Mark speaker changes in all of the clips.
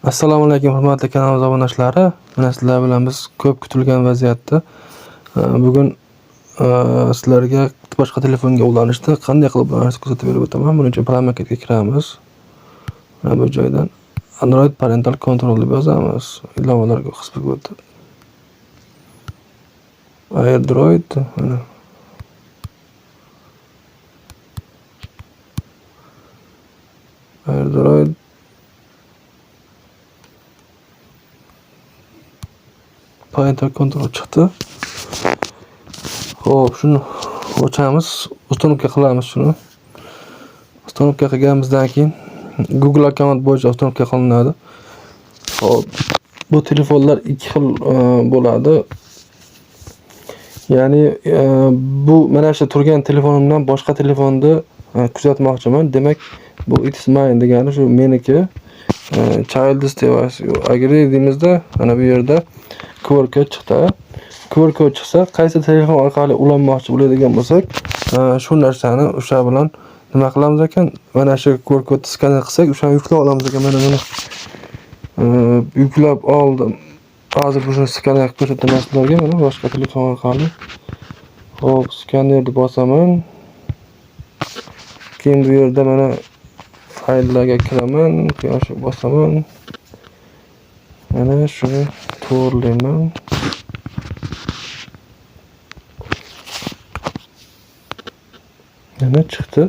Speaker 1: Assalomu alaykum hurmatli kanalimiz obunachilari. Mana sizlar bilan biz ko'p kutilgan vaziyatda bugun sizlarga boshqa telefonga ulanishni qanday qilib ulanishni ko'rsatib berib o'taman. Buning uchun Play Marketga kiramiz. Mana bu joydan Android Parental Control deb yozamiz. Ilovalarga qismiga o'tib AirDroid mana AirDroid Parental Control chiqdi. Xo'p, shuni ochamiz, установка qilamiz shuni. Установка qilganimizdan keyin Google akkaunt bo'yicha установка qilinadi. Xo'p, bu telefonlar ikki xil bo'ladi. Ya'ni bu mana shu turgan telefonimdan boshqa telefonni kuzatmoqchiman. Demak, bu it's mine degani shu meniki. Child's device agree deymizda, mana bu yerda QR kod chiqdi. QR kod chiqsa, qaysi telefon orqali ulanmoqchi bo'ladigan bo'lsak, shu narsani o'sha bilan nima qilamiz ekan? Mana shu QR kodni skaner qilsak, o'shani yuklab olamiz ekan. Mana buni yuklab oldim. Hozir buni skaner qilib ko'rsataman sizlarga, mana boshqa telefon orqali. Xo'p, skanerni bosaman. Keyin bu yerda mana fayllarga kiraman, keyin shu bosaman. Mana shuni to'g'rilayman. Mana chiqdi.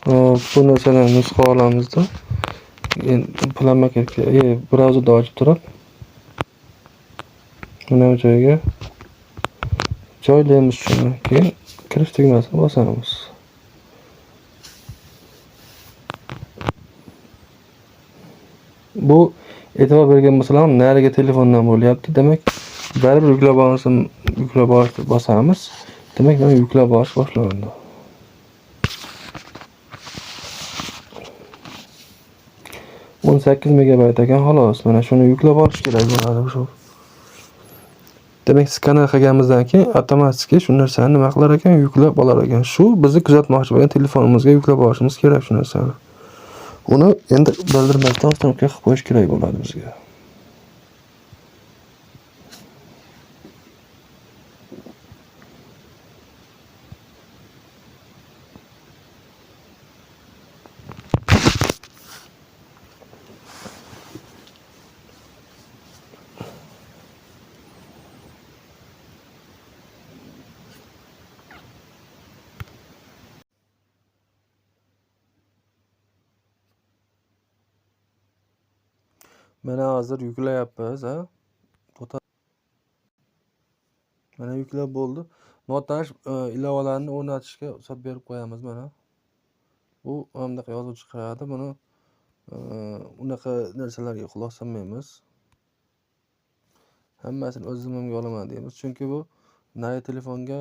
Speaker 1: Hop, bu narsadan nusxa olamizda. Endi Play Marketga, brauzerda ochib turib, mana bu joyga joylaymiz shuni. Keyin kirish tugmasini bosamiz. Bu e'tibor bergan bo'lsalar, narigi telefondan bo'lyapti. Demak, baribir yuklab olsin, yuklab olish bosamiz. Demak, mana yuklab olish boshlandi. 18 megabayt ekan xolos. Mana shuni yuklab olish kerak bo'ladi shu. Demak, skaner qilganimizdan keyin avtomatik shu narsani nima qilar ekan? Yuklab olar ekan. Shu bizni kuzatmoqchi bo'lgan telefonimizga yuklab olishimiz kerak shu narsani. Uni endi bildirmasdan установка qilib qo'yish kerak bo'ladi bizga. Mana hozir yuklayapmiz, ha? Mana yuklab bo'ldi. Notanish ilovalarni o'rnatishga ruxsat berib qo'yamiz mana. Bu mana bunaqa yozuv chiqadi. Buni unaqa narsalarga quloq solmaymiz. Hammasini o'z zimmamga olaman deymiz. Chunki bu nari telefonga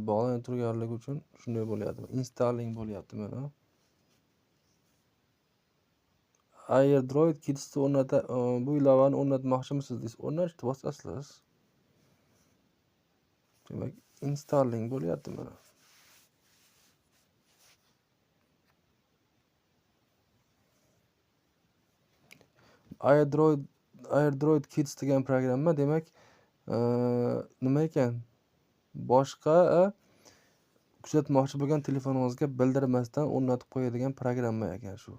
Speaker 1: bog'lanib turganligi uchun shunday bo'lyapti. Installing bo'lyapti mana. AirDroid Kids'ni bu ilovani o'rnatmoqchimisiz deysiz. O'rnatishni bosasiz. Demak, installing bo'lyapti mana. AirDroid Kids degan programma, demak, nima ekan? Boshqa kuzatmoqchi bo'lgan telefoningizga bildirmasdan o'rnatib qo'yadigan programma ekan shu.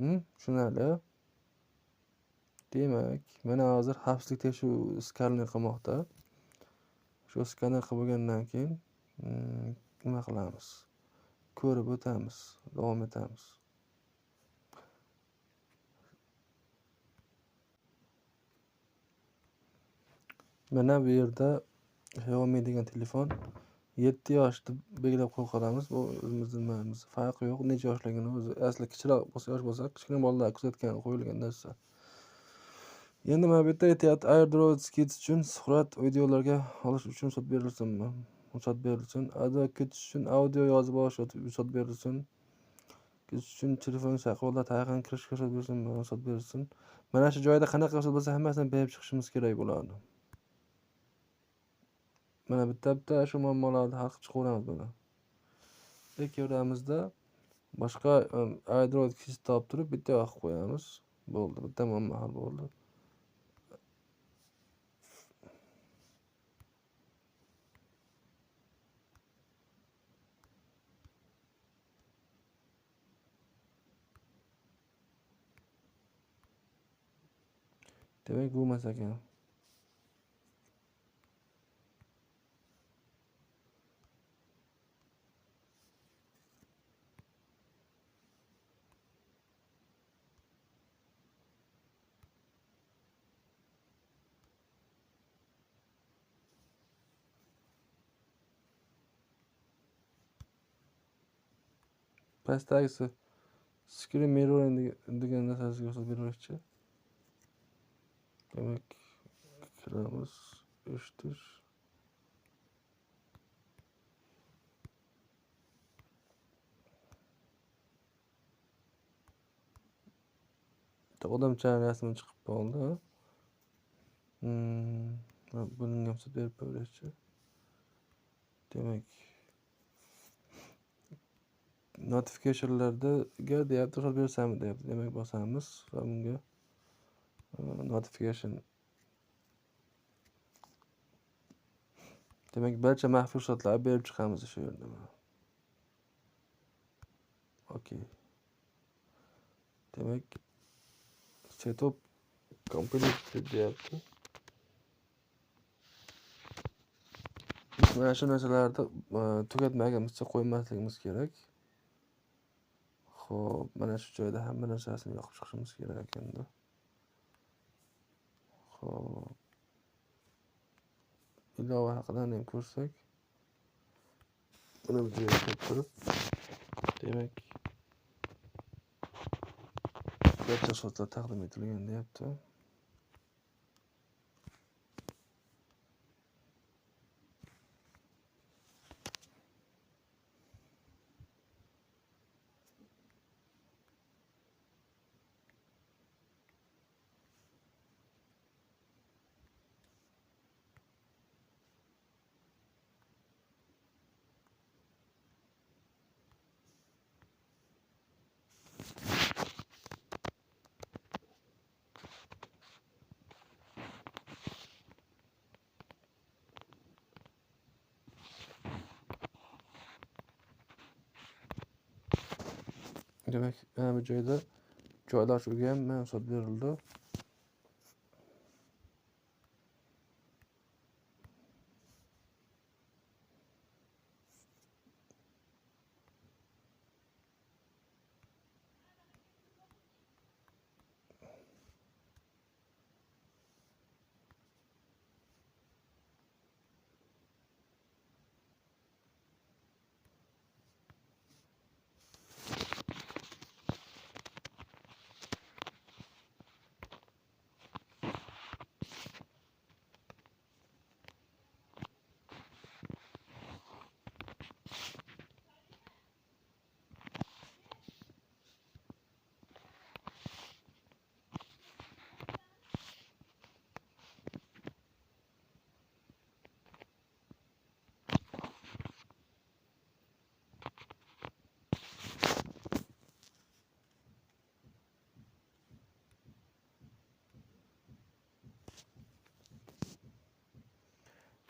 Speaker 1: Tushunarli. Demak, mana hozir xavfsizlik tekshiruv skaner qilmoqda. Shu skaner qilib bo'lgandan keyin nima qilamiz? Ko'rib o'tamiz, davom etamiz. Mana bu yerda Xiaomi degan telefon 7 yosh deb belgilab qo'yib qolamiz. Bu o'zimizni nimamiz, farqi yo'q, necha yoshligini o'zi asli kichikroq bo'lsa, yosh bo'lsa, kichkina bolalar kuzatgan qo'yilgan narsa. Endi mana bu yerda aytyapti, AirDroid Kids uchun surat videolarga olish uchun ruxsat berilsinmi? Ruxsat berilsin. Audio Kids uchun audio yozib olish ruxsat berilsin. Kids uchun telefon chaqiruvlar tariqini kirishga ruxsat berilsinmi? Ruxsat berilsin. Mana shu joyda qanaqa ruxsat bo'lsa hammasini berib chiqishimiz kerak bo'ladi. Mana bitta-bitta shu muammolarni hal qilib chiqaveramiz mana. Kelaveramizda boshqa AirDroid Kids topib turib bitta yoqib qo'yamiz. Bo'ldi, bitta muammo hal bo'ldi. Demak, bu emas ekan. Pastdagisi screen mirroring degan narsasiga ruxsat beruvchi. Demak, kiramiz, eshitish. Odamcha rasmi chiqib qoldi. Bunga ruxsat berib qo'yishchi. Demak, notificationlarga deyapti, ruxsat bersammi deyapti. Demak, bosamiz va bunga notification. Demak, barcha maxfiy ruxsatlarni berib chiqamiz shu yerda. Okey. Demak, setup complete deyapti. Mana shu narsalarni tugatmagunimizcha qo'ymasligimiz kerak. Xo'p, mana shu joyda hamma narsasini yoqib chiqishimiz kerak ekanda. Xo'p. Ilova haqida ham ko'rsak, buni bir joyga turib, demak, barcha ruxsatlar taqdim etilgan deyapti. Demak, mana bu joyda joylashuvga ham ruxsat berildi.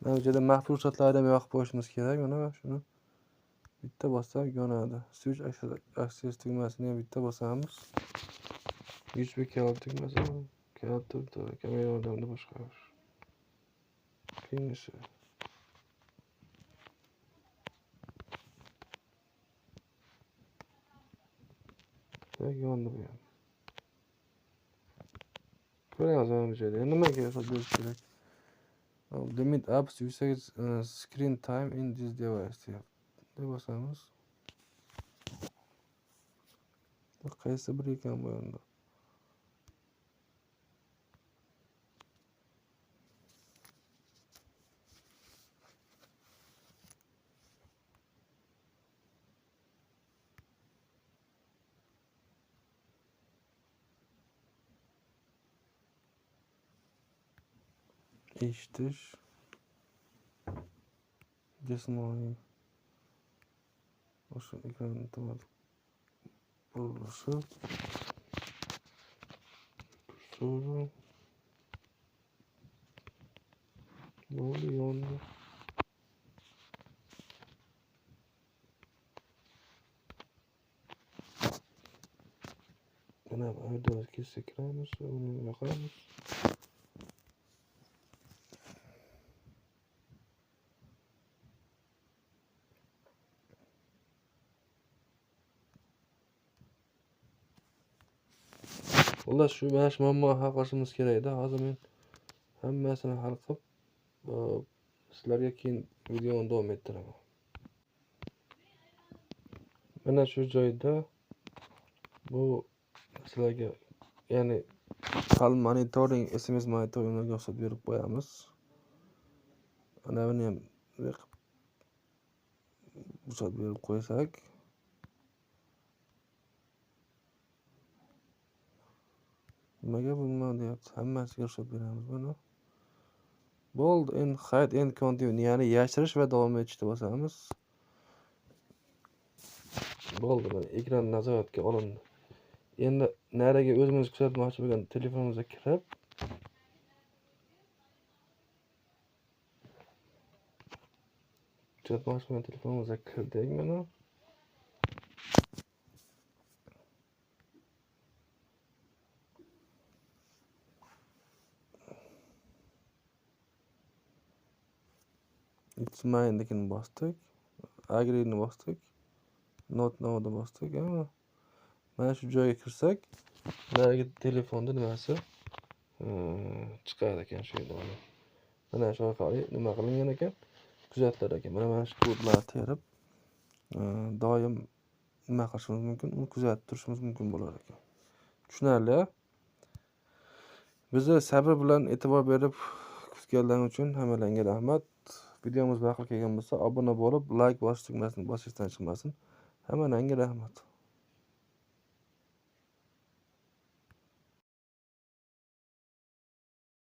Speaker 1: Mana bu yerda maxfiy ruxsatlarni ham yoqib qo'yishimiz kerak. Mana shuni bitta bossak yonadi. Switch access tugmasini ham bitta bosamiz. USB kabel tugmasi, kabel kamera yordamida boshqarish. Keyingisi. Demak, yondi bu ham. Ko'ramiz mana bu joyda. Nimaga ruxsat berish kerak? Limit apps usage screen time in this device deyapti. Bosamiz. Qaysi biri ekan bu endi? Eshitish, jismoniy o'sha ekran burilishi. To'g'ri. Bo'ldi, yondi. Mana bu yerda kelsa kiramiz, uni yoqamiz. Xullas, shu mana shu muammoni hal qilishimiz kerak edi. Hozir men hammasini hal qilib, sizlarga keyin videoni davom ettiraman. Mana shu joyda bu sizlarga, ya'ni hal monitoring, SMS monitoringga ruxsat berib qo'yamiz. Mana buni ham ruxsat berib qo'ysak, nimaga bu deyapti? Hammasiga ruxsat beramiz buni. Bo'ldi, endi hide and continue, ya'ni yashirish va davom etishni bosamiz. Bo'ldi, mana ekran nazoratga olindi. Endi nariga o'zimiz kuzatmoqchi bo'lgan telefonimizga kirib, kuzatmoqchi bo'lgan telefonimizga kirdik mana. It's mine'nikini bosdik, agree'ni bosdik, not now'ni bosdik. Ammo mana shu joyga kirsak, narigi telefonda nimasi chiqar ekan shu yerda mana. Mana shu orqali nima qilingan ekan, kuzatilar ekan. Mana shu kodlarni terib, doim nima qilishimiz mumkin, uni kuzatib turishimiz mumkin bo'lar ekan. Tushunarli? Bizni sabr bilan e'tibor berib kutganlaring uchun hammalaringga rahmat. Videomiz ma'qul kelgan bo'lsa, obuna bo'lib, like bosish tugmasini bosishdan chiqmasin. Hammalaringga rahmat.